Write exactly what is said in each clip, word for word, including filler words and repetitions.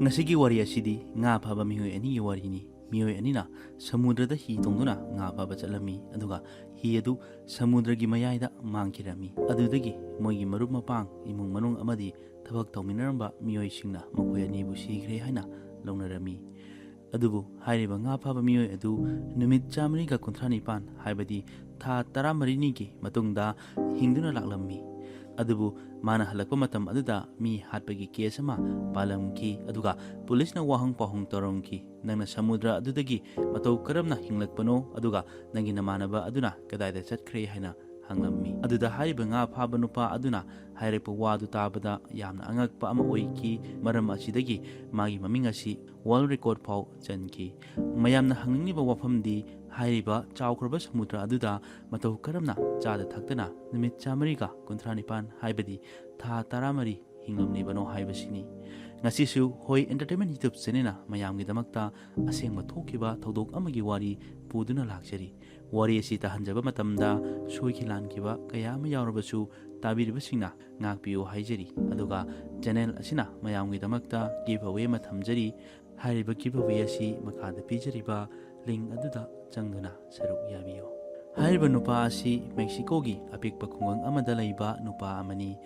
ꯉꯁꯤꯒꯤ ꯋꯥꯔꯤ ꯑꯁꯤꯗꯤ ꯉꯥ ꯐꯥꯕ ꯃꯤꯑꯣꯏ ꯑꯅꯤꯒꯤ ꯋꯥꯔꯤꯅꯤ꯫ ꯃꯤꯑꯣꯏ ꯑꯅꯤꯅ ꯁꯃꯨꯗ꯭ꯔꯗ ꯍꯤ ꯇꯣꯡꯗꯨꯅ ꯉꯥ ꯐꯥꯕ ꯆꯠꯂꯝꯃꯤ, ꯑꯗꯨꯒ ꯍꯤ ꯑꯗꯨ ꯁꯃꯨꯗ꯭ꯔꯒꯤ ꯃꯌꯥꯏꯗ ꯃꯥꯡꯈꯤꯔꯝꯃꯤ꯫ ꯑꯗꯨꯗꯒꯤ ꯃꯣꯏꯒꯤ ꯃꯔꯨꯞ ꯃꯄꯥꯡ, ꯏꯃꯨꯡ ꯃꯅꯨꯡ ꯑꯃꯗꯤ ꯊꯕꯛ ꯇꯧꯃꯤꯟꯅꯔꯝꯕ ꯃꯤꯑꯣꯏꯁꯤꯡꯅ ꯃꯈꯣꯏ ꯑꯅꯤꯕꯨ ꯁꯤꯈ꯭ꯔꯦ ꯍꯥꯏꯅ ꯂꯧꯅꯔꯝꯃꯤ꯫ ꯑꯗꯨꯕꯨ ꯍꯥꯏꯔꯤꯕ ꯉꯥ ꯐꯥꯕ ꯃꯤꯑꯣꯏ ꯑꯗꯨ ꯅꯨꯃꯤꯠ ꯆꯥꯃꯔꯤꯒ ꯀꯨꯟꯊ꯭ꯔꯥ ꯅꯤꯄꯥꯟ, ꯍꯥꯏꯕꯗꯤ ꯊꯥ ꯇꯔꯥꯃꯔꯤꯅꯤꯒꯤ ꯃꯇꯨꯡꯗ ꯍꯤꯡꯗꯨꯅ ꯂꯥꯛꯂꯝꯃꯤ꯫ ꯑꯗꯨꯕꯨ ꯃꯥꯅ ꯍꯜꯂꯛꯄ ꯃꯇꯝ ꯑꯗꯨꯗ ꯃꯤ ꯍꯥꯠꯄꯒꯤ ꯀꯦꯁ ꯑꯃ ꯄꯥꯜꯂꯝꯈꯤ, ꯑꯗꯨꯒ ꯄꯨꯂꯤꯁꯅ ꯋꯥꯍꯪ ꯄꯥꯎꯍꯪ ꯇꯧꯔꯝꯈꯤ, "ꯅꯪꯅ ꯁꯃꯨꯗ꯭ꯔ ꯑꯗꯨꯗꯒꯤ ꯃꯇꯧ ꯀꯔꯝꯅ ꯍꯤꯡꯂꯛꯄꯅꯣ? ꯑꯗꯨꯒ ꯅꯪꯒꯤ ꯅꯃꯥꯟꯅꯕ ꯑꯗꯨꯅ ꯀꯗꯥꯏꯗ ꯆꯠꯈ꯭ꯔꯦ?" ꯍꯥꯏꯅ ꯍꯪꯂꯝꯃꯤ꯫ ꯑꯗꯨꯗ ꯍꯥꯏꯔꯤꯕ ꯉꯥ ꯐꯥꯕ ꯅꯨꯄꯥ ꯑꯗꯨꯅ ꯍꯥꯏꯔꯛꯄ ꯋꯥꯗꯨ ꯇꯥꯕꯗ ꯌꯥꯝꯅ ꯑꯉꯛꯄ ꯑꯃ ꯑꯣꯏꯈꯤ꯫ ꯃꯔꯝ ꯑꯁꯤꯗꯒꯤ ꯃꯥꯒꯤ ꯃꯃꯤꯡ ꯑꯁꯤ ꯋꯥꯔꯜ ꯔꯦꯀꯣꯔꯗ ꯐꯥꯎ ꯆꯟꯈꯤ꯫ ꯃꯌꯥꯝꯅ ꯍꯪꯅꯤꯡꯂꯤꯕ ꯋꯥꯐꯝꯗꯤ ꯍꯥꯏꯔꯤꯕ ꯆꯥꯎꯈ꯭ꯔꯕ ꯁꯃꯨꯗ꯭ꯔ ꯑꯗꯨꯗ ꯃꯇꯧ ꯀꯔꯝꯅ ꯆꯥꯗ ꯊꯛꯇꯅ ꯅꯨꯃꯤꯠ ꯆꯥꯃꯔꯤꯒ ꯀꯨꯟꯊ꯭ꯔꯥ ꯅꯤꯄꯥꯟ, ꯍꯥꯏꯕꯗꯤ ꯊꯥ ꯇꯔꯥꯃꯔꯤ ꯍꯤꯡꯂꯝꯂꯤꯕꯅꯣ ꯍꯥꯏꯕꯁꯤꯅꯤ꯫ ꯉꯁꯤꯁꯨ ꯍꯣꯏ Entertainment YouTube channelꯅ ꯃꯌꯥꯝꯒꯤꯗꯃꯛꯇ ꯑꯁꯦꯡꯕ ꯊꯣꯛꯈꯤꯕ ꯊꯧꯗꯣꯛ ꯑꯃꯒꯤ ꯋꯥꯔꯤ ꯄꯨꯗꯨꯅ ꯂꯥꯛꯆꯔꯤ꯫ ꯋꯥꯔꯤ ꯑꯁꯤ ꯇꯥꯍꯟꯖꯕ ꯃꯇꯝꯗ ꯁꯣꯏꯈꯤ ꯂꯥꯟꯈꯤꯕ ꯀꯌꯥ ꯑꯃ ꯌꯥꯎꯔꯕꯁꯨ, ꯇꯥꯕꯤꯔꯤꯕꯁꯤꯡꯅ ꯉꯥꯛꯄꯤꯌꯨ ꯍꯥꯏꯖꯔꯤ꯫ ꯑꯗꯨꯒ channel ꯑꯁꯤꯅ ꯃꯌꯥꯝꯒꯤꯗꯃꯛꯇ give away ꯑꯃ ꯊꯝꯖꯔꯤ꯫ ꯍꯥꯏꯔꯤꯕ give away ꯑꯁꯤ ꯃꯈꯥꯗ ꯄꯤꯖꯔꯤꯕ link ꯑꯗꯨꯗ ꯆꯪꯗꯨꯅ ꯁꯔꯨꯛ ꯌꯥꯕꯤꯌꯨ꯫ ꯍꯥꯏꯔꯤꯕ ꯅꯨꯄꯥ ꯑꯁꯤ ꯃꯦꯛꯁꯤꯀꯣꯒꯤ ꯑꯄꯤꯛꯄ ꯈꯨꯡꯒꯪ ꯑꯃꯗ ꯂꯩꯕ ꯅꯨꯄꯥ ꯑꯃꯅꯤ꯫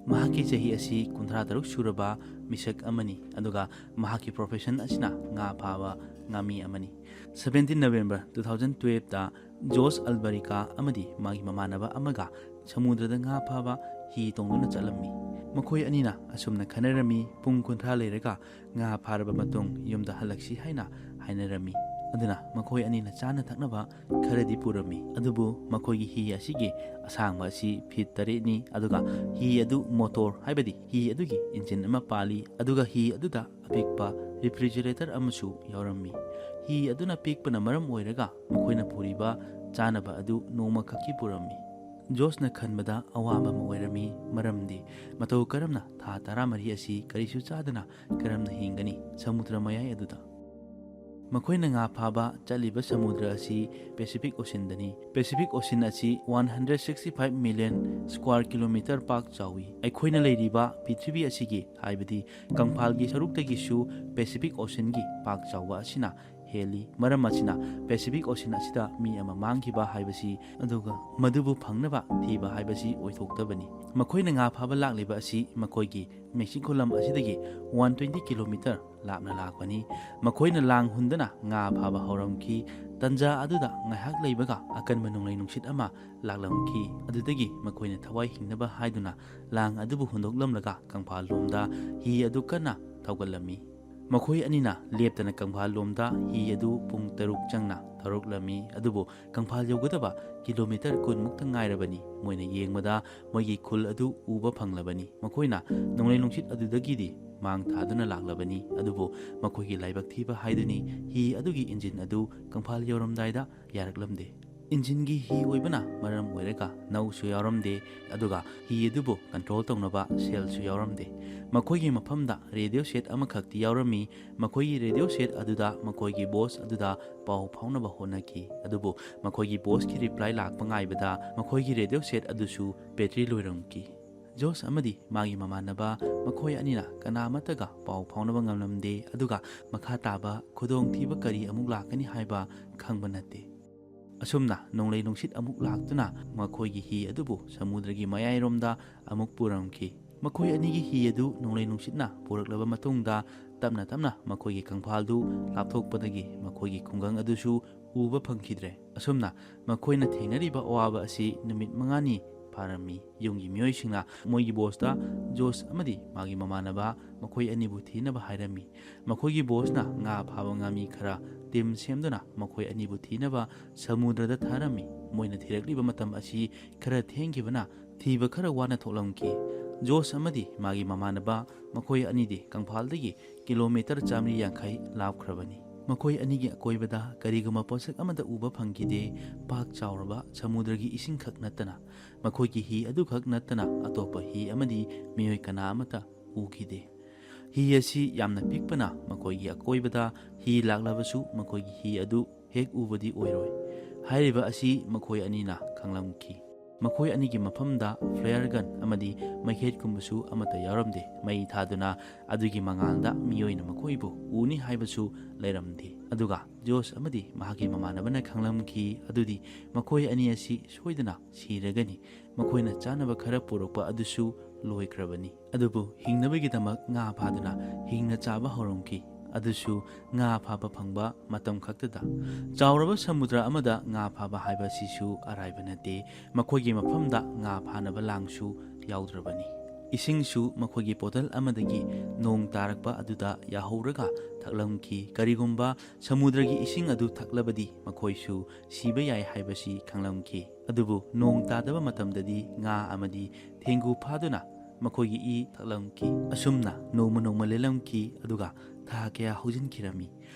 ꯃꯍꯥꯛꯀꯤ ꯆꯍꯤ ꯑꯁꯤ ꯀꯨꯟꯊ꯭ꯔꯥ ꯇꯔꯨꯛ ꯁꯨꯔꯕ ꯃꯤꯁꯛ ꯑꯃꯅꯤ, ꯑꯗꯨꯒ ꯃꯍꯥꯛꯀꯤ profession ꯑꯁꯤꯅ ꯉꯥ ꯐꯥꯕ ꯉꯥꯃꯤ ꯑꯃꯅꯤ꯫ Seventeen November two thousand twelveꯇ ꯖꯣꯁ ꯑꯜꯕꯔꯤꯀꯥ ꯑꯃꯗꯤ ꯃꯥꯒꯤ ꯃꯃꯥꯟꯅꯕ ꯑꯃꯒ ꯁꯃꯨꯗ꯭ꯔꯗ ꯉꯥ ꯐꯥꯕ ꯍꯤ ꯇꯣꯡꯗꯨꯅ ꯆꯠꯂꯝꯃꯤ꯫ ꯃꯈꯣꯏ ꯑꯅꯤꯅ ꯑꯁꯨꯝꯅ ꯈꯟꯅꯔꯝꯃꯤ, ꯄꯨꯡ ꯀꯨꯟꯊ꯭ꯔꯥ ꯂꯩꯔꯒ ꯉꯥ ꯐꯥꯔꯕ ꯃꯇꯨꯡ ꯌꯨꯝꯗ ꯍꯜꯂꯛꯁꯤ ꯍꯥꯏꯅ ꯍꯥꯏꯅꯔꯝꯃꯤ꯫ ꯑꯗꯨꯅ ꯃꯈꯣꯏ ꯑꯅꯤꯅ ꯆꯥꯅ ꯊꯛꯅꯕ ꯈꯔꯗꯤ ꯄꯨꯔꯝꯃꯤ, ꯑꯗꯨꯕꯨ ꯃꯈꯣꯏꯒꯤ ꯍꯤ ꯑꯁꯤꯒꯤ ꯑꯁꯥꯡꯕ ꯑꯁꯤ ꯐꯤꯠ ꯇꯔꯦꯠꯅꯤ, ꯑꯗꯨꯒ ꯍꯤ ꯑꯗꯨ ꯃꯣꯇꯣꯔ, ꯍꯥꯏꯕꯗꯤ ꯍꯤ ꯑꯗꯨꯒꯤ ꯏꯟꯖꯤꯟ ꯑꯃ ꯄꯥꯜꯂꯤ, ꯑꯗꯨꯒ ꯍꯤ ꯑꯗꯨꯗ ꯑꯄꯤꯛꯄ ꯔꯤꯐ꯭ꯔꯤꯖꯔꯦꯇꯔ ꯑꯃꯁꯨ ꯌꯥꯎꯔꯝꯃꯤ꯫ ꯍꯤ ꯑꯗꯨꯅ ꯄꯤꯛꯄꯅ ꯃꯔꯝ ꯑꯣꯏꯔꯒ ꯃꯈꯣꯏꯅ ꯄꯨꯔꯤꯕ ꯆꯥꯅꯕ ꯑꯗꯨ ꯅꯣꯡꯃꯈꯛꯀꯤ ꯄꯨꯔꯝꯃꯤ꯫ ꯖꯣꯁꯅ ꯈꯟꯕꯗ ꯑꯋꯥꯕ ꯑꯃ ꯑꯣꯏꯔꯝꯃꯤ, ꯃꯔꯝꯗꯤ ꯃꯇꯧ ꯀꯔꯝꯅ ꯊꯥ ꯇꯔꯥꯃꯔꯤ ꯑꯁꯤ ꯀꯔꯤꯁꯨ ꯆꯥꯗꯅ ꯀꯔꯝꯅ ꯍꯤꯡꯒꯅꯤ ꯁꯃꯨꯗ꯭ꯔ ꯃꯌꯥꯏ ꯑꯗꯨꯗ? ꯃꯈꯣꯏꯅ ꯉꯥ ꯐꯥꯕ ꯆꯠꯂꯤꯕ ꯁꯃꯨꯗ꯭ꯔ ꯑꯁꯤ Pacific Oceanꯗꯅꯤ꯫ Pacific Ocean ꯑꯁꯤ one hundred sixty five million square kilometer ꯄꯥꯛ ꯆꯥꯎꯏ꯫ ꯑꯩꯈꯣꯏꯅ ꯂꯩꯔꯤꯕ ꯄ꯭ꯔꯤꯊꯤꯕꯤ ꯑꯁꯤꯒꯤ, ꯍꯥꯏꯕꯗꯤ ꯀꯪꯐꯥꯜꯒꯤ ꯁꯔꯨꯛꯇꯒꯤꯁꯨ Pacific Oceanꯒꯤ ꯄꯥꯛ ꯆꯥꯎꯕ ꯑꯁꯤꯅ ꯍꯦꯜꯂꯤ꯫ ꯃꯔꯝ ꯑꯁꯤꯅ Pacific Ocean ꯑꯁꯤꯗ ꯃꯤ ꯑꯃ ꯃꯥꯡꯈꯤꯕ ꯍꯥꯏꯕꯁꯤ, ꯑꯗꯨꯒ ꯃꯗꯨꯕꯨ ꯐꯪꯅꯕ ꯊꯤꯕ ꯍꯥꯏꯕꯁꯤ ꯑꯣꯏꯊꯣꯛꯇꯕꯅꯤ꯫ ꯃꯈꯣꯏꯅ ꯉꯥ ꯐꯥꯕ ꯂꯥꯛꯂꯤꯕ ꯑꯁꯤ ꯃꯈꯣꯏꯒꯤ ꯃꯦꯛꯁꯤꯀꯣ ꯂꯝ ꯑꯁꯤꯗꯒꯤ one twenty kilometer ꯂꯥꯞꯅ ꯂꯥꯛꯄꯅꯤ꯫ ꯃꯈꯣꯏꯅ ꯂꯥꯡ ꯍꯨꯟꯗꯨꯅ ꯉꯥ ꯐꯥꯕ ꯍꯧꯔꯝꯈꯤ꯫ ꯇꯟꯖꯥ ꯑꯗꯨꯗ ꯉꯥꯏꯍꯥꯛ ꯂꯩꯕꯒ ꯑꯀꯟꯕ ꯅꯣꯡꯂꯩ ꯅꯨꯡꯁꯤꯠ ꯑꯃ ꯂꯥꯛꯂꯝꯈꯤ꯫ ꯑꯗꯨꯗꯒꯤ ꯃꯈꯣꯏꯅ ꯊꯋꯥꯏ ꯍꯤꯡꯅꯕ ꯍꯥꯏꯗꯨꯅ ꯂꯥꯡ ꯑꯗꯨꯕꯨ ꯍꯨꯟꯗꯣꯛꯂꯝꯂꯒ ꯀꯪꯐꯥꯜ ꯂꯣꯝꯗ ꯍꯤ ꯑꯗꯨ ꯀꯟꯅ ꯊꯧꯒꯠꯂꯝꯃꯤ꯫ ꯃꯈꯣꯏ ꯑꯅꯤꯅ ꯂꯦꯞꯇꯅ ꯀꯪꯐꯥꯜ ꯂꯣꯝꯗ ꯍꯤ ꯑꯗꯨ ꯄꯨꯡ ꯇꯔꯨꯛ ꯆꯪꯅ ꯊꯧꯔꯛꯂꯝꯃꯤ, ꯑꯗꯨꯕꯨ ꯀꯪꯐꯥꯜ ꯌꯧꯒꯗꯕ ꯀꯤꯂꯣꯃꯤꯇꯔ ꯀꯨꯟ ꯃꯨꯛꯇ ꯉꯥꯏꯔꯕꯅꯤ꯫ ꯃꯣꯏꯅ ꯌꯦꯡꯕꯗ ꯃꯣꯏꯒꯤ ꯈꯨꯜ ꯑꯗꯨ ꯎꯕ ꯐꯪꯂꯕꯅꯤ꯫ ꯃꯈꯣꯏꯅ ꯅꯣꯡꯂꯩ ꯅꯨꯡꯁꯤꯠ ꯑꯗꯨꯗꯒꯤꯗꯤ ꯃꯥꯡ ꯊꯥꯗꯨꯅ ꯂꯥꯛꯂꯕꯅꯤ, ꯑꯗꯨꯕꯨ ꯃꯈꯣꯏꯒꯤ ꯂꯥꯏꯕꯛ ꯊꯤꯕ ꯍꯥꯏꯗꯨꯅꯤ, ꯍꯤ ꯑꯗꯨꯒꯤ ꯏꯟꯖꯤꯟ ꯑꯗꯨ ꯀꯪꯐꯥꯜ ꯌꯧꯔꯝꯗꯥꯏꯗ ꯌꯥꯔꯛꯂꯝꯗꯦ꯫ ꯏꯟꯖꯤꯟꯒꯤ ꯍꯤ ꯑꯣꯏꯕꯅ ꯃꯔꯝ ꯑꯣꯏꯔꯒ ꯅꯧꯁꯨ ꯌꯥꯎꯔꯝꯗꯦ, ꯑꯗꯨꯒ ꯍꯤ ꯑꯗꯨꯕꯨ ꯀꯟꯇ꯭ꯔꯣꯜ ꯇꯧꯅꯕ ꯁꯦꯜꯁꯨ ꯌꯥꯎꯔꯝꯗꯦ꯫ ꯃꯈꯣꯏꯒꯤ ꯃꯐꯝꯗ ꯔꯦꯗꯤꯑꯣ ꯁꯦꯠ ꯑꯃꯈꯛꯇꯤ ꯌꯥꯎꯔꯝꯃꯤ꯫ ꯃꯈꯣꯏꯒꯤ ꯔꯦꯗꯤꯑꯣ ꯁꯦꯠ ꯑꯗꯨꯗ ꯃꯈꯣꯏꯒꯤ ꯕꯣꯁ ꯑꯗꯨꯗ ꯄꯥꯎ ꯐꯥꯎꯅꯕ ꯍꯣꯠꯅꯈꯤ, ꯑꯗꯨꯕꯨ ꯃꯈꯣꯏꯒꯤ ꯕꯣꯁꯀꯤ ꯔꯤꯄ꯭ꯂꯥꯏ ꯂꯥꯛꯄ ꯉꯥꯏꯕꯗ ꯃꯈꯣꯏꯒꯤ ꯔꯦꯗꯤꯑꯣ ꯁꯦꯠ ꯑꯗꯨꯁꯨ ꯕꯦꯇ꯭ꯔꯤ ꯂꯣꯏꯔꯝꯈꯤ꯫ ꯖꯣꯁ ꯑꯃꯗꯤ ꯃꯥꯒꯤ ꯃꯃꯥꯟꯅꯕ ꯃꯈꯣꯏ ꯑꯅꯤꯅ ꯀꯅꯥ ꯑꯃꯠꯇꯒ ꯄꯥꯎ ꯐꯥꯎꯅꯕ ꯉꯝꯂꯝꯗꯦ, ꯑꯗꯨꯒ ꯃꯈꯥ ꯇꯥꯕ ꯈꯨꯗꯣꯡꯊꯤꯕ ꯀꯔꯤ ꯑꯃꯨꯛ ꯂꯥꯛꯀꯅꯤ ꯍꯥꯏꯕ ꯈꯪꯕ ꯅꯠꯇꯦ꯫ ꯑꯁꯨꯝꯅ ꯅꯣꯡꯂꯩ ꯅꯨꯡꯁꯤꯠ ꯑꯃꯨꯛ ꯂꯥꯛꯇꯨꯅ ꯃꯈꯣꯏꯒꯤ ꯍꯤ ꯑꯗꯨꯕꯨ ꯁꯃꯨꯗ꯭ꯔꯒꯤ ꯃꯌꯥꯏꯔꯣꯝꯗ ꯑꯃꯨꯛ ꯄꯨꯔꯝꯈꯤ꯫ ꯃꯈꯣꯏ ꯑꯅꯤꯒꯤ ꯍꯤ ꯑꯗꯨ ꯅꯣꯡꯂꯩ ꯅꯨꯡꯁꯤꯠꯅ ꯄꯨꯔꯛꯂꯕ ꯃꯇꯨꯡꯗ, ꯇꯞꯅ ꯇꯞꯅ ꯃꯈꯣꯏꯒꯤ ꯀꯪꯐꯥꯜꯗꯨ ꯂꯥꯞꯊꯣꯛꯄꯗꯒꯤ ꯃꯈꯣꯏꯒꯤ ꯈꯨꯡꯒꯪ ꯑꯗꯨꯁꯨ ꯎꯕ ꯐꯪꯈꯤꯗ꯭ꯔꯦ꯫ ꯑꯁꯨꯝꯅ ꯃꯈꯣꯏꯅ ꯊꯦꯡꯅꯔꯤꯕ ꯑꯋꯥꯕ ꯑꯁꯤ ꯅꯨꯃꯤꯠ ꯃꯉꯥꯅꯤ ꯐꯥꯔꯝꯃꯤ꯫ ꯌꯨꯝꯒꯤ ꯃꯤꯑꯣꯏꯁꯤꯡꯅ ꯃꯣꯏꯒꯤ ꯕꯣꯁꯇ ꯖꯣꯁ ꯑꯃꯗꯤ ꯃꯥꯒꯤ ꯃꯃꯥꯟꯅꯕ ꯃꯈꯣꯏ ꯑꯅꯤꯕꯨ ꯊꯤꯅꯕ ꯍꯥꯏꯔꯝꯃꯤ꯫ ꯃꯈꯣꯏꯒꯤ ꯕꯣꯁꯅ ꯉꯥ ꯐꯥꯕ ꯉꯥꯃꯤ ꯈꯔ ꯇꯤꯝ ꯁꯦꯝꯗꯨꯅ ꯃꯈꯣꯏ ꯑꯅꯤꯕꯨ ꯊꯤꯅꯕ ꯁꯃꯨꯗ꯭ꯔꯗ ꯊꯥꯔꯝꯃꯤ꯫ ꯃꯣꯏꯅ ꯊꯤꯔꯛꯂꯤꯕ ꯃꯇꯝ ꯑꯁꯤ ꯈꯔ ꯊꯦꯡꯈꯤꯕꯅ ꯊꯤꯕ ꯈꯔ ꯋꯥꯅ ꯊꯣꯛꯂꯝꯈꯤ꯫ ꯖꯣꯁ ꯑꯃꯗꯤ ꯃꯥꯒꯤ ꯃꯃꯥꯟꯅꯕ ꯃꯈꯣꯏ ꯑꯅꯤꯗꯤ ꯀꯪꯐꯥꯜꯗꯒꯤ ꯀꯤꯂꯣꯃꯤꯇꯔ ꯆꯥꯃꯔꯤ ꯌꯥꯡꯈꯩ ꯂꯥꯞꯈ꯭ꯔꯕꯅꯤ꯫ ꯃꯈꯣꯏ ꯑꯅꯤꯒꯤ ꯑꯀꯣꯏꯕꯗ ꯀꯔꯤꯒꯨꯝꯕ ꯄꯣꯠꯁꯛ ꯑꯃꯠꯇ ꯎꯕ ꯐꯪꯈꯤꯗꯦ꯫ ꯄꯥꯛ ꯆꯥꯎꯔꯕ ꯁꯃꯨꯗ꯭ꯔꯒꯤ ꯏꯁꯤꯡꯈꯛ ꯅꯠꯇꯅ, ꯃꯈꯣꯏꯒꯤ ꯍꯤ ꯑꯗꯨꯈꯛ ꯅꯠꯇꯅ ꯑꯇꯣꯞꯄ ꯍꯤ ꯑꯃꯗꯤ ꯃꯤꯑꯣꯏ ꯀꯅꯥ ꯑꯃꯠꯇ ꯎꯈꯤꯗꯦ꯫ ꯍꯤ ꯑꯁꯤ ꯌꯥꯝꯅ ꯄꯤꯛꯄꯅ ꯃꯈꯣꯏꯒꯤ ꯑꯀꯣꯏꯕꯗ ꯍꯤ ꯂꯥꯛꯂꯕꯁꯨ ꯃꯈꯣꯏꯒꯤ ꯍꯤ ꯑꯗꯨ ꯍꯦꯛ ꯎꯕꯗꯤ ꯑꯣꯏꯔꯣꯏ꯫ ꯍꯥꯏꯔꯤꯕ ꯑꯁꯤ ꯃꯈꯣꯏ ꯑꯅꯤꯅ ꯈꯪꯂꯝꯈꯤ꯫ ꯃꯈꯣꯏ ꯑꯅꯤꯒꯤ ꯃꯐꯝꯗ flare gun ꯑꯃꯗꯤ ꯃꯩꯈꯦꯠꯀꯨꯝꯕꯁꯨ ꯑꯃꯠꯇ ꯌꯥꯎꯔꯝꯗꯦ꯫ ꯃꯩ ꯊꯥꯗꯨꯅ ꯑꯗꯨꯒꯤ ꯃꯉꯥꯜꯗ ꯃꯤꯑꯣꯏꯅ ꯃꯈꯣꯏꯕꯨ ꯎꯅꯤ ꯍꯥꯏꯕꯁꯨ ꯂꯩꯔꯝꯗꯦ꯫ ꯑꯗꯨꯒ ꯖꯣꯁ ꯑꯃꯗꯤ ꯃꯍꯥꯛꯀꯤ ꯃꯃꯥꯟꯅꯕꯅ ꯈꯪꯂꯝꯈꯤ ꯑꯗꯨꯗꯤ ꯃꯈꯣꯏ ꯑꯅꯤ ꯑꯁꯤ ꯁꯣꯏꯗꯅ ꯁꯤꯔꯒꯅꯤ꯫ ꯃꯈꯣꯏꯅ ꯆꯥꯅꯕ ꯈꯔ ꯄꯨꯔꯛꯄ ꯑꯗꯨꯁꯨ ꯂꯣꯏꯈ꯭ꯔꯕꯅꯤ꯫ ꯑꯗꯨꯕꯨ ꯍꯤꯡꯅꯕꯒꯤꯗꯃꯛ ꯉꯥ ꯐꯥꯗꯨꯅ ꯍꯤꯡꯅ ꯆꯥꯕ ꯍꯧꯔꯝꯈꯤ꯫ ꯑꯗꯨꯁꯨ ꯉꯥ ꯐꯥꯕ ꯐꯪꯕ ꯃꯇꯝ ꯈꯛꯇꯗ꯫ ꯆꯥꯎꯔꯕ ꯁꯃꯨꯗ꯭ꯔ ꯑꯃꯗ ꯉꯥ ꯐꯥꯕ ꯍꯥꯏꯕ ꯑꯁꯤꯁꯨ ꯑꯔꯥꯏꯕ ꯅꯠꯇꯦ꯫ ꯃꯈꯣꯏꯒꯤ ꯃꯐꯝꯗ ꯉꯥ ꯐꯥꯅꯕ ꯂꯥꯡꯁꯨ ꯌꯥꯎꯗ꯭ꯔꯕꯅꯤ꯫ ꯏꯁꯤꯡꯁꯨ ꯃꯈꯣꯏꯒꯤ ꯕꯣꯇꯜ ꯑꯃꯗꯒꯤ ꯅꯣꯡ ꯇꯥꯔꯛꯄ ꯑꯗꯨꯗ ꯌꯥꯍꯧꯔꯒ ꯊꯛꯂꯝꯈꯤ꯫ ꯀꯔꯤꯒꯨꯝꯕ ꯁꯃꯨꯗ꯭ꯔꯒꯤ ꯏꯁꯤꯡ ꯑꯗꯨ ꯊꯛꯂꯕꯗꯤ ꯃꯈꯣꯏꯁꯨ ꯁꯤꯕ ꯌꯥꯏ ꯍꯥꯏꯕꯁꯤ ꯈꯪꯂꯝꯈꯤ꯫ ꯑꯗꯨꯕꯨ ꯅꯣꯡ ꯇꯥꯗꯕ ꯃꯇꯝꯗꯗꯤ ꯉꯥ ꯑꯃꯗꯤ ꯊꯦꯡꯒꯨ ꯐꯥꯗꯨꯅ ꯃꯈꯣꯏꯒꯤ ꯏ ꯊꯛꯂꯝꯈꯤ꯫ ꯑꯁꯨꯝꯅ ꯅꯣꯡꯃ ꯅꯣꯡꯃ ꯂꯦꯜꯂꯝꯈꯤ, ꯑꯗꯨꯒ ꯊꯥ ꯀꯌꯥ ꯍꯧꯖꯤꯟꯈꯤꯔꯝꯃꯤ꯫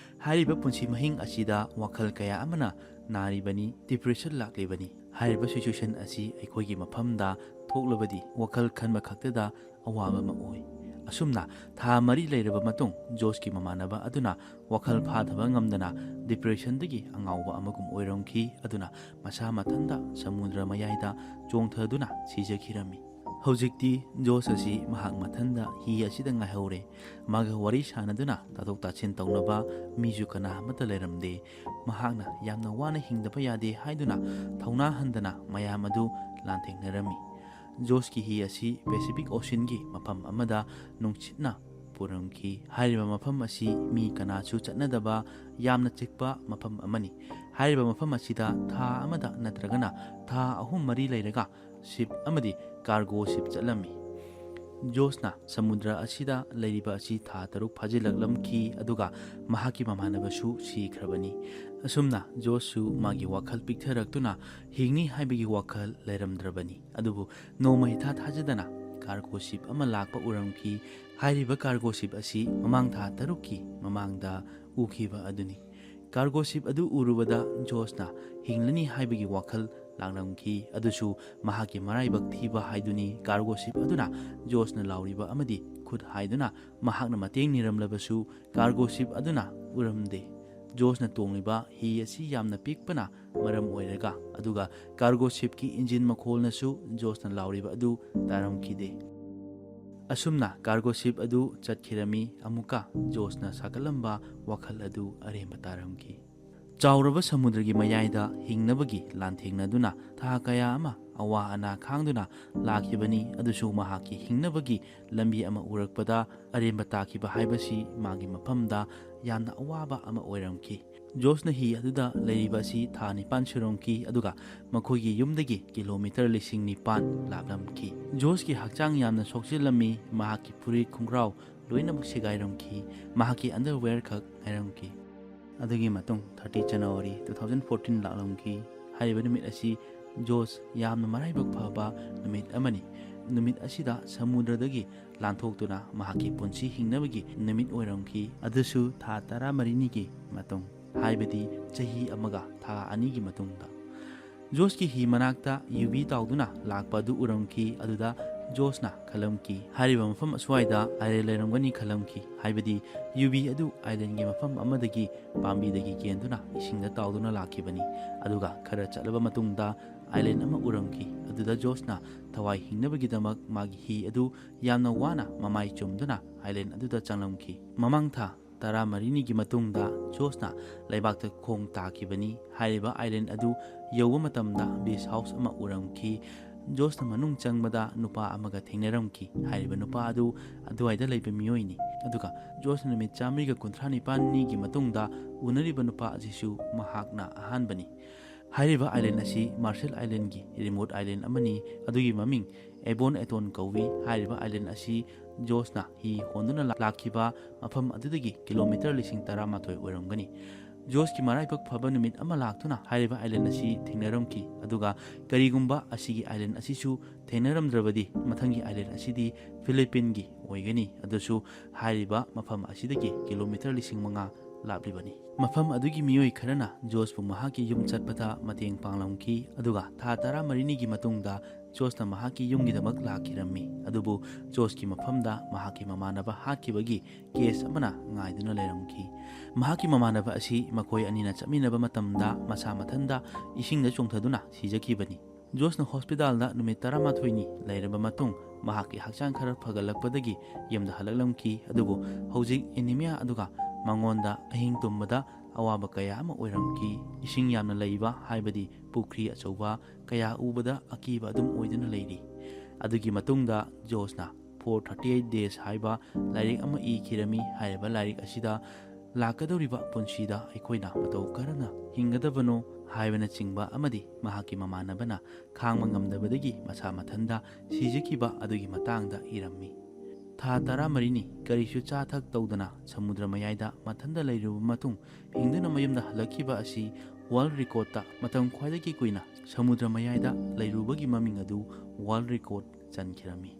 ꯍꯥꯏꯔꯤꯕ ꯄꯨꯟꯁꯤ ꯃꯍꯤꯡ ꯑꯁꯤꯗ ꯋꯥꯈꯜ ꯀꯌꯥ ꯑꯃꯅ ꯅꯥꯔꯤꯕꯅꯤ, depression ꯂꯥꯛꯂꯤꯕꯅꯤ꯫ ꯍꯥꯏꯔꯤꯕ situation ꯑꯁꯤ ꯑꯩꯈꯣꯏꯒꯤ ꯃꯐꯝꯗ ꯊꯣꯛꯂꯕꯗꯤ ꯋꯥꯈꯜ ꯈꯟꯕ ꯈꯛꯇꯗ ꯑꯋꯥꯕ ꯑꯃ ꯑꯣꯏ꯫ ꯑꯁꯨꯝꯅ ꯊꯥ ꯃꯔꯤ ꯂꯩꯔꯕ ꯃꯇꯨꯡ ꯖꯣꯁꯀꯤ ꯃꯃꯥꯟꯅꯕ ꯑꯗꯨꯅ ꯋꯥꯈꯜ ꯐꯥꯊꯕ ꯉꯝꯗꯅ depressionꯗꯒꯤ ꯑꯉꯥꯎꯕ ꯑꯃꯒꯨꯝ ꯑꯣꯏꯔꯝꯈꯤ꯫ ꯑꯗꯨꯅ ꯃꯁꯥ ꯃꯊꯟꯇ ꯁꯃꯨꯗ꯭ꯔ ꯃꯌꯥꯏꯗ ꯆꯣꯡꯊꯗꯨꯅ ꯁꯤꯖꯈꯤꯔꯝꯃꯤ꯫ ꯍꯧꯖꯤꯛꯇꯤ ꯖꯣꯁ ꯑꯁꯤ ꯃꯍꯥꯛ ꯃꯊꯟꯇ ꯍꯤ ꯑꯁꯤꯗ ꯉꯥꯏꯍꯧꯔꯦ꯫ ꯃꯥꯒ ꯋꯥꯔꯤ ꯁꯥꯟꯅꯗꯨꯅ ꯇꯥꯊꯣꯛ ꯇꯥꯁꯤꯟ ꯇꯧꯅꯕ ꯃꯤꯁꯨ ꯀꯅꯥ ꯑꯃꯠꯇ ꯂꯩꯔꯝꯗꯦ꯫ ꯃꯍꯥꯛꯅ ꯌꯥꯝꯅ ꯋꯥꯅ ꯍꯤꯡꯗꯕ ꯌꯥꯗꯦ ꯍꯥꯏꯗꯨꯅ ꯊꯧꯅꯥ ꯍꯟꯗꯅ ꯃꯌꯥꯝ ꯑꯗꯨ ꯂꯥꯟꯊꯦꯡꯅꯔꯝꯃꯤ꯫ ꯖꯣꯁꯀꯤ ꯍꯤ ꯑꯁꯤ Pacific Oceanꯒꯤ ꯃꯐꯝ ꯑꯃꯗ ꯅꯨꯡꯁꯤꯠꯅ ꯄꯨꯔꯝꯈꯤ꯫ ꯍꯥꯏꯔꯤꯕ ꯃꯐꯝ ꯑꯁꯤ ꯃꯤ ꯀꯅꯥꯁꯨ ꯆꯠꯅꯗꯕ ꯌꯥꯝꯅ ꯆꯤꯛꯄ ꯃꯐꯝ ꯑꯃꯅꯤ꯫ ꯍꯥꯏꯔꯤꯕ ꯃꯐꯝ ꯑꯁꯤꯗ ꯊꯥ ꯑꯃꯗ ꯅꯠꯇ꯭ꯔꯒꯅ ꯊꯥ ꯑꯍꯨꯝ ꯃꯔꯤ ꯂꯩꯔꯒ ship ꯑꯃꯗꯤ cargo ship ꯆꯠꯂꯝꯃꯤ꯫ ꯖꯣꯁꯅ ꯁꯃꯨꯗ꯭ꯔ ꯑꯁꯤꯗ ꯂꯩꯔꯤꯕ ꯑꯁꯤ ꯊꯥ ꯇꯔꯨꯛ ꯐꯥꯖꯤꯜꯂꯛꯂꯝꯈꯤ, ꯑꯗꯨꯒ ꯃꯍꯥꯛꯀꯤ ꯃꯃꯥꯟꯅꯕꯁꯨ ꯁꯤꯈ꯭ꯔꯕꯅꯤ꯫ ꯑꯁꯨꯝꯅ ꯖꯣꯁꯁꯨ ꯃꯥꯒꯤ ꯋꯥꯈꯜ ꯄꯤꯛꯊꯔꯛꯇꯨꯅ ꯍꯤꯡꯅꯤ ꯍꯥꯏꯕꯒꯤ ꯋꯥꯈꯜ ꯂꯩꯔꯝꯗ꯭ꯔꯕꯅꯤ꯫ ꯑꯗꯨꯕꯨ ꯅꯣꯡꯃ ꯏꯊꯥ ꯊꯥꯖꯗꯅ cargo ship ꯑꯃ ꯂꯥꯛꯄ ꯎꯔꯝꯈꯤ꯫ ꯍꯥꯏꯔꯤꯕ cargo ship ꯑꯁꯤ ꯃꯃꯥꯡ ꯊꯥ ꯇꯔꯨꯛꯀꯤ ꯃꯃꯥꯡꯗ ꯎꯈꯤꯕ ꯑꯗꯨꯅꯤ꯫ Cargo ship ꯑꯗꯨ ꯎꯔꯨꯕꯗ ꯖꯣꯁꯅ ꯍꯤꯡꯂꯅꯤ ꯍꯥꯏꯕꯒꯤ ꯋꯥꯈꯜ ꯂꯥꯛꯂꯝꯈꯤ꯫ ꯑꯗꯨꯁꯨ ꯃꯍꯥꯛꯀꯤ ꯃꯔꯥꯏꯕꯛ ꯊꯤꯕ ꯍꯥꯏꯗꯨꯅꯤ꯫ Cargo ship ꯑꯗꯨꯅ ꯖꯣꯁꯅ ꯂꯥꯎꯔꯤꯕ ꯑꯃꯗꯤ ꯈꯨꯠ ꯍꯥꯏꯗꯨꯅ ꯃꯍꯥꯛꯅ ꯃꯇꯦꯡ ꯅꯤꯔꯝꯂꯕꯁꯨ cargo ship ꯑꯗꯨꯅ ꯎꯔꯝꯗꯦ꯫ ꯖꯣꯁꯅ ꯇꯣꯡꯂꯤꯕ ꯍꯤ ꯑꯁꯤ ꯌꯥꯝꯅ ꯄꯤꯛꯄꯅ ꯃꯔꯝ ꯑꯣꯏꯔꯒ, ꯑꯗꯨꯒ cargo shipꯀꯤ engine ꯃꯈꯣꯜꯅꯁꯨ ꯖꯣꯁꯅ ꯂꯥꯎꯔꯤꯕ ꯑꯗꯨ ꯇꯥꯔꯝꯈꯤꯗꯦ꯫ ꯑꯁꯨꯝꯅ cargo ship ꯑꯗꯨ ꯆꯠꯈꯤꯔꯝꯃꯤ꯫ ꯑꯃꯨꯛꯀ ꯖꯣꯁꯅ ꯁꯥꯒꯠꯂꯝꯕ ꯋꯥꯈꯜ ꯑꯗꯨ ꯑꯔꯦꯝꯕ ꯇꯥꯔꯝꯈꯤ꯫ ꯆꯥꯎꯔꯕ ꯁꯃꯨꯗ꯭ꯔꯒꯤ ꯃꯌꯥꯏꯗ ꯍꯤꯡꯅꯕꯒꯤ ꯂꯥꯟꯊꯦꯡꯅꯗꯨꯅ ꯊꯥ ꯀꯌꯥ ꯑꯃ ꯑꯋꯥ ꯑꯅꯥ ꯈꯥꯡꯗꯨꯅ ꯂꯥꯛꯈꯤꯕꯅꯤ, ꯑꯗꯨꯁꯨ ꯃꯍꯥꯛꯀꯤ ꯍꯤꯡꯅꯕꯒꯤ ꯂꯝꯕꯤ ꯑꯃ ꯎꯔꯛꯄꯗ ꯑꯔꯦꯝꯕ ꯇꯥꯈꯤꯕ ꯍꯥꯏꯕꯁꯤ ꯃꯥꯒꯤ ꯃꯐꯝꯗ ꯌꯥꯝꯅ ꯑꯋꯥꯕ ꯑꯃ ꯑꯣꯏꯔꯝꯈꯤ꯫ ꯖꯣꯁꯅ ꯍꯤ ꯑꯗꯨꯗ ꯂꯩꯔꯤꯕ ꯑꯁꯤ ꯊꯥ ꯅꯤꯄꯥꯟ ꯁꯨꯔꯝꯈꯤ, ꯑꯗꯨꯒ ꯃꯈꯣꯏꯒꯤ ꯌꯨꯝꯗꯒꯤ ꯀꯤꯂꯣꯃꯤꯇꯔ ꯂꯤꯁꯤꯡ ꯅꯤꯄꯥꯟ ꯂꯥꯞꯂꯝꯈꯤ꯫ ꯖꯣꯁꯀꯤ ꯍꯛꯆꯥꯡ ꯌꯥꯝꯅ ꯁꯣꯛꯆꯤꯜꯂꯝꯃꯤ, ꯃꯍꯥꯛꯀꯤ ꯐꯨꯔꯤꯠ ꯈꯣꯡꯒ꯭ꯔꯥꯎ ꯂꯣꯏꯅꯃꯛ ꯁꯦꯒꯥꯏꯔꯝꯈꯤ, ꯃꯍꯥꯛꯀꯤ underwear ꯈꯛ ꯉꯥꯏꯔꯝꯈꯤ꯫ ꯑꯗꯨꯒꯤ ꯃꯇꯨꯡ thirty January two thousand fourteen ꯂꯥꯛꯂꯝꯈꯤ꯫ ꯍꯥꯏꯔꯤꯕ ꯅꯨꯃꯤꯠ ꯑꯁꯤ ꯖꯣꯁ ꯌꯥꯝꯅ ꯃꯔꯥꯏꯕꯛ ꯐꯕ ꯅꯨꯃꯤꯠ ꯑꯃꯅꯤ꯫ ꯅꯨꯃꯤꯠ ꯑꯁꯤꯗ ꯁꯃꯨꯗ꯭ꯔꯗꯒꯤ ꯂꯥꯟꯊꯣꯛꯇꯨꯅ ꯃꯍꯥꯛꯀꯤ ꯄꯨꯟꯁꯤ ꯍꯤꯡꯅꯕꯒꯤ ꯅꯨꯃꯤꯠ ꯑꯣꯏꯔꯝꯈꯤ, ꯑꯗꯨꯁꯨ ꯊꯥ ꯇꯔꯥꯃꯔꯤꯅꯤꯒꯤ ꯃꯇꯨꯡ, ꯍꯥꯏꯕꯗꯤ ꯆꯍꯤ ꯑꯃꯒ ꯊꯥ ꯑꯅꯤꯒꯤ ꯃꯇꯨꯡꯗ꯫ ꯖꯣꯁꯀꯤ ꯍꯤ ꯃꯅꯥꯛꯇ ꯌꯨꯕꯤ ꯇꯥꯎꯗꯨꯅ ꯂꯥꯛꯄ ꯑꯗꯨ ꯎꯔꯝꯈꯤ꯫ ꯑꯗꯨꯗ ꯖꯣꯁꯅ ꯈꯜꯂꯝꯈꯤ, ꯍꯥꯏꯔꯤꯕ ꯃꯐꯝ ꯑꯁ꯭ꯋꯥꯏꯗ island ꯂꯩꯔꯝꯒꯅꯤ ꯈꯜꯂꯝꯈꯤ, ꯍꯥꯏꯕꯗꯤ ꯌꯨꯕꯤ ꯑꯗꯨ islandꯒꯤ ꯃꯐꯝ ꯑꯃꯗꯒꯤ ꯄꯥꯝꯕꯤꯗꯒꯤ ꯀꯦꯟꯗꯨꯅ ꯏꯁꯤꯡꯗ ꯇꯥꯎꯗꯨꯅ ꯂꯥꯛꯈꯤꯕꯅꯤ꯫ ꯑꯗꯨꯒ ꯈꯔ ꯆꯠꯂꯕ ꯃꯇꯨꯡꯗ island ꯑꯃ ꯎꯔꯝꯈꯤ꯫ ꯑꯗꯨꯗ ꯖꯣꯁꯅ ꯊꯋꯥꯏ ꯍꯤꯡꯅꯕꯒꯤꯗꯃꯛ ꯃꯥꯒꯤ ꯍꯤ ꯑꯗꯨ ꯌꯥꯝꯅ ꯋꯥꯅ ꯃꯃꯥꯏ ꯆꯨꯝꯗꯨꯅ island ꯑꯗꯨꯗ ꯆꯪꯂꯝꯈꯤ꯫ ꯃꯃꯥꯡ ꯊꯥ ꯇꯔꯥꯃꯔꯤꯅꯤꯒꯤ ꯃꯇꯨꯡꯗ ꯖꯣꯁꯅ ꯂꯩꯕꯥꯛꯇ ꯈꯣꯡ ꯇꯥꯈꯤꯕꯅꯤ꯫ ꯍꯥꯏꯔꯤꯕ island ꯑꯗꯨ ꯌꯧꯕ ꯃꯇꯝꯗ beach house ꯑꯃ ꯎꯔꯝꯈꯤ꯫ ꯖꯣꯁꯅ ꯃꯅꯨꯡ ꯆꯪꯕꯗ ꯅꯨꯄꯥ ꯑꯃꯒ ꯊꯦꯡꯅꯔꯝꯈꯤ꯫ ꯍꯥꯏꯔꯤꯕ ꯅꯨꯄꯥ ꯑꯗꯨ ꯑꯗꯨꯋꯥꯏꯗ ꯂꯩꯕ ꯃꯤꯑꯣꯏꯅꯤ꯫ ꯑꯗꯨꯒ ꯖꯣꯁꯅ ꯅꯨꯃꯤꯠ ꯆꯥꯃꯔꯤꯒ ꯀꯨꯟꯊ꯭ꯔꯥ ꯅꯤꯄꯥꯜꯅꯤꯒꯤ ꯃꯇꯨꯡꯗ ꯎꯅꯔꯤꯕ ꯅꯨꯄꯥ ꯑꯁꯤꯁꯨ ꯃꯍꯥꯛꯅ ꯑꯍꯥꯟꯕꯅꯤ꯫ ꯍꯥꯏꯔꯤꯕ island ꯑꯁꯤ Marshall Islandꯒꯤ remote island ꯑꯃꯅꯤ꯫ ꯑꯗꯨꯒꯤ ꯃꯃꯤꯡ ꯑꯦꯕꯣꯟ ꯑꯦꯇꯣꯟ ꯀꯧꯏ꯫ ꯍꯥꯏꯔꯤꯕ island ꯑꯁꯤ ꯖꯣꯁꯅ ꯍꯤ ꯍꯣꯟꯗꯨꯅ ꯂꯥꯛꯈꯤꯕ ꯃꯐꯝ ꯑꯗꯨꯗꯒꯤ ꯀꯤꯂꯣꯃꯤꯇꯔ ꯂꯤꯁꯤꯡ ꯇꯔꯥꯃꯥꯊꯣꯏ ꯑꯣꯏꯔꯝꯒꯅꯤ꯫ ꯖꯣꯁꯀꯤ ꯃꯔꯥꯏꯕꯛ ꯐꯕ ꯅꯨꯃꯤꯠ ꯑꯃ ꯂꯥꯛꯇꯨꯅ ꯍꯥꯏꯔꯤꯕ island ꯑꯁꯤ ꯊꯦꯡꯅꯔꯝꯈꯤ꯫ ꯑꯗꯨꯒ ꯀꯔꯤꯒꯨꯝꯕ ꯑꯁꯤꯒꯤ island ꯑꯁꯤꯁꯨ ꯊꯦꯡꯅꯔꯝꯗ꯭ꯔꯕꯗꯤ ꯃꯊꯪꯒꯤ island ꯑꯁꯤꯗꯤ ꯐꯤꯂꯤꯄꯤꯟꯒꯤ ꯑꯣꯏꯒꯅꯤ꯫ ꯑꯗꯨꯁꯨ ꯍꯥꯏꯔꯤꯕ ꯃꯐꯝ ꯑꯁꯤꯗꯒꯤ ꯀꯤꯂꯣꯃꯤꯇꯔ ꯂꯤꯁꯤꯡ ꯃꯉꯥ ꯂꯥꯞꯂꯤꯕꯅꯤ꯫ ꯃꯐꯝ ꯑꯗꯨꯒꯤ ꯃꯤꯑꯣꯏ ꯈꯔꯅ ꯖꯣꯁꯄꯨ ꯃꯍꯥꯛꯀꯤ ꯌꯨꯝ ꯆꯠꯄꯗ ꯃꯇꯦꯡ ꯄꯥꯡꯂꯝꯈꯤ, ꯑꯗꯨꯒ ꯊꯥ ꯇꯔꯥꯃꯔꯤꯅꯤꯒꯤ ꯃꯇꯨꯡꯗ ꯖꯣꯁꯅ ꯃꯍꯥꯛꯀꯤ ꯌꯨꯝꯒꯤꯗꯃꯛ ꯂꯥꯛꯈꯤꯔꯝꯃꯤ꯫ ꯑꯗꯨꯕꯨ ꯖꯣꯁꯀꯤ ꯃꯐꯝꯗ ꯃꯍꯥꯛꯀꯤ ꯃꯃꯥꯟꯅꯕ ꯍꯥꯠꯈꯤꯕꯒꯤ ꯀꯦꯁ ꯑꯃꯅ ꯉꯥꯏꯗꯨꯅ ꯂꯩꯔꯝꯈꯤ꯫ ꯃꯍꯥꯛꯀꯤ ꯃꯃꯥꯟꯅꯕ ꯑꯁꯤ ꯃꯈꯣꯏ ꯑꯅꯤꯅ ꯆꯠꯃꯤꯟꯅꯕ ꯃꯇꯝꯗ ꯃꯁꯥ ꯃꯊꯟꯇ ꯏꯁꯤꯡꯗ ꯆꯣꯡꯊꯗꯨꯅ ꯁꯤꯖꯈꯤꯕꯅꯤ꯫ ꯖꯣꯁꯅ ꯍꯣꯁꯄꯤꯇꯥꯜꯗ ꯅꯨꯃꯤꯠ ꯇꯔꯥꯃꯥꯊꯣꯏꯅꯤ ꯂꯩꯔꯕ ꯃꯇꯨꯡ ꯃꯍꯥꯛꯀꯤ ꯍꯛꯆꯥꯡ ꯈꯔ ꯐꯒꯠꯂꯛꯄꯗꯒꯤ ꯌꯨꯝꯗ ꯍꯜꯂꯛꯂꯝꯈꯤ, ꯑꯗꯨꯕꯨ ꯍꯧꯖꯤꯛ ꯑꯦꯅꯤꯃꯤꯌꯥ ꯑꯗꯨꯒ ꯃꯉꯣꯟꯗ ꯑꯍꯤꯡ ꯇꯨꯝꯕꯗ ꯑꯋꯥꯕ ꯀꯌꯥ ꯑꯃ ꯑꯣꯏꯔꯝꯈꯤ꯫ ꯏꯁꯤꯡ ꯌꯥꯝꯅ ꯂꯩꯕ, ꯍꯥꯏꯕꯗꯤ ꯄꯨꯈ꯭ꯔꯤ ꯑꯆꯧꯕ ꯀꯌꯥ ꯎꯕꯗ ꯑꯀꯤꯕ ꯑꯗꯨꯝ ꯑꯣꯏꯗꯨꯅ ꯂꯩꯔꯤ꯫ ꯑꯗꯨꯒꯤ ꯃꯇꯨꯡꯗ ꯖꯣꯁꯅ Four Thirty Eight Days ꯍꯥꯏꯕ ꯂꯥꯏꯔꯤꯛ ꯑꯃ ꯏꯈꯤꯔꯝꯃꯤ꯫ ꯍꯥꯏꯔꯤꯕ ꯂꯥꯏꯔꯤꯛ ꯑꯁꯤꯗ ꯂꯥꯛꯀꯗꯧꯔꯤꯕ ꯄꯨꯟꯁꯤꯗ ꯑꯩꯈꯣꯏꯅ ꯃꯇꯧ ꯀꯔꯝꯅ ꯍꯤꯡꯒꯗꯕꯅꯣ ꯍꯥꯏꯕꯅꯆꯤꯡꯕ ꯑꯃꯗꯤ ꯃꯍꯥꯛꯀꯤ ꯃꯃꯥꯟꯅꯕꯅ ꯈꯥꯡꯕ ꯉꯝꯗꯕꯗꯒꯤ ꯃꯁꯥ ꯃꯊꯟꯇ ꯁꯤꯖꯈꯤꯕ ꯑꯗꯨꯒꯤ ꯃꯇꯥꯡꯗ ꯏꯔꯝꯃꯤ꯫ ꯊꯥ ꯇꯔꯥꯃꯔꯤꯅꯤ ꯀꯔꯤꯁꯨ ꯆꯥ ꯊꯛ ꯇꯧꯗꯅ ꯁꯃꯨꯗ꯭ꯔ ꯃꯌꯥꯏꯗ ꯃꯊꯟꯇ ꯂꯩꯔꯨꯕ ꯃꯇꯨꯡ ꯍꯤꯡꯗꯨꯅ ꯃꯌꯨꯝꯗ ꯍꯜꯂꯛꯈꯤꯕ ꯑꯁꯤ ꯋꯥꯔꯜꯗ ꯔꯦꯀꯣꯔꯗꯇ ꯃꯇꯝ ꯈ꯭ꯋꯥꯏꯗꯒꯤ ꯀꯨꯏꯅ ꯁꯃꯨꯗ꯭ꯔ ꯃꯌꯥꯏꯗ ꯂꯩꯔꯨꯕꯒꯤ ꯃꯃꯤꯡ ꯑꯗꯨ ꯋꯥꯔꯜꯗ ꯔꯦꯀꯣꯔꯗ ꯆꯟꯈꯤꯔꯝꯃꯤ꯫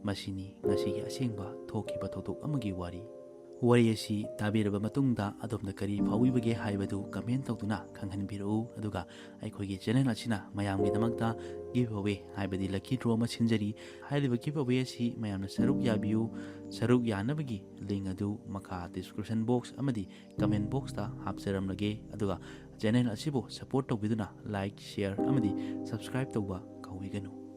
ꯃꯁꯤꯅꯤ ꯉꯁꯤꯒꯤ ꯑꯁꯦꯡꯕ ꯊꯣꯛꯈꯤꯕ ꯊꯧꯗꯣꯛ ꯑꯃꯒꯤ ꯋꯥꯔꯤ꯫ ꯋꯥꯔꯤ ꯑꯁꯤ ꯇꯥꯕꯤꯔꯕ ꯃꯇꯨꯡꯗ ꯑꯗꯣꯝꯗ ꯀꯔꯤ ꯐꯥꯎꯕꯤꯕꯒꯦ ꯍꯥꯏꯕꯗꯨ ꯀꯃꯦꯟ ꯇꯧꯗꯨꯅ ꯈꯪꯍꯟꯕꯤꯔꯛꯎ꯫ ꯑꯗꯨꯒ ꯑꯩꯈꯣꯏꯒꯤ ꯆꯦꯅꯦꯜ ꯑꯁꯤꯅ ꯃꯌꯥꯝꯒꯤꯗꯃꯛꯇ ꯒꯤꯐ ꯑꯋꯦ, ꯍꯥꯏꯕꯗꯤ ꯂꯛꯀꯤ ꯗ꯭ꯔꯣ ꯑꯃ ꯁꯤꯟꯖꯔꯤ꯫ ꯍꯥꯏꯔꯤꯕ ꯒꯤꯐ ꯑꯋꯦ ꯑꯁꯤ ꯃꯌꯥꯝꯅ ꯁꯔꯨꯛ ꯌꯥꯕꯤꯌꯨ꯫ ꯁꯔꯨꯛ ꯌꯥꯅꯕꯒꯤ ꯂꯤꯡ ꯑꯗꯨ ꯃꯈꯥ ꯗꯤꯁꯀ꯭ꯔꯤꯞꯁꯟ ꯕꯣꯛꯁ ꯑꯃꯗꯤ ꯀꯃꯦꯟ ꯕꯣꯛꯁꯇ ꯍꯥꯞꯆꯔꯝꯂꯒꯦ꯫ ꯑꯗꯨꯒ ꯆꯦꯅꯦꯜ ꯑꯁꯤꯕꯨ ꯁꯄꯣꯔꯠ ꯇꯧꯕꯤꯗꯨꯅ ꯂꯥꯏꯛ, ꯁꯤꯌꯔ ꯑꯃꯗꯤ ꯁꯕꯁꯀ꯭ꯔꯥꯏꯕ ꯇꯧꯕ ꯀꯥꯎꯕꯤꯒꯅꯨ꯫